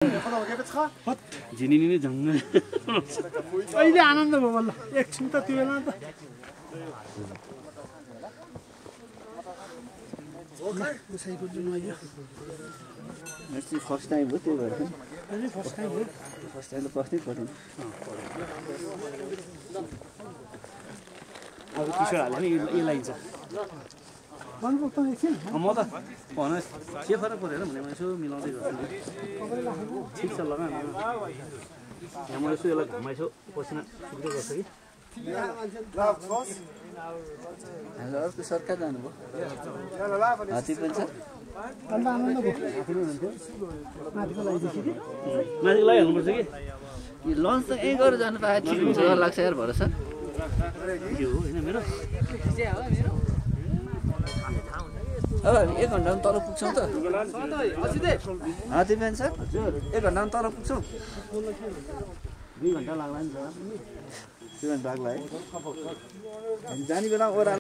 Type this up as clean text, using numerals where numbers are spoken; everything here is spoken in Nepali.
झिनिनी झङ्ग अहिले आनन्द भयो बल्ल एकछिन त त्यो बेला त उसैको जुन आयो नेक्स्ट फर्स्ट टाइम हो त्यो भएर अहिले फर्स्ट टाइम हो फर्स्ट टाइम त फर्स्टै पढ्नु अब किशोर हाल्यो नि यो लाइन्छ भन्नु त एकछिन म त भन के फरक परेर भने म यसो मिलाउँदै गर्छु ठिक छ लगा यहाँ म यसो यसलाई घुमाइसो पसिना सुक्दै गर्छ कि हेलो अर्को सरकार जानुभयो हात्ती पनि छ अन्त आनन्द भयो हात्ती नै हुन्थ्यो माथिको लाइदिएछु कि माथिको लगाइहाल्नुपर्छ कि लन्च त यहीँ गरेर जानु पाए ठिक हुन्छ लाग्छ यार भरोसा के हो होइन मेरो अब हामी 1 घन्टामा तल पुग्छौँ त हात्ती बिहान सर 1 घन्टामा तल पुग्छौँ 2 घन्टा लाग्ला नि त 2 घन्टा लाग्ला है जाने बेला ओह्रालो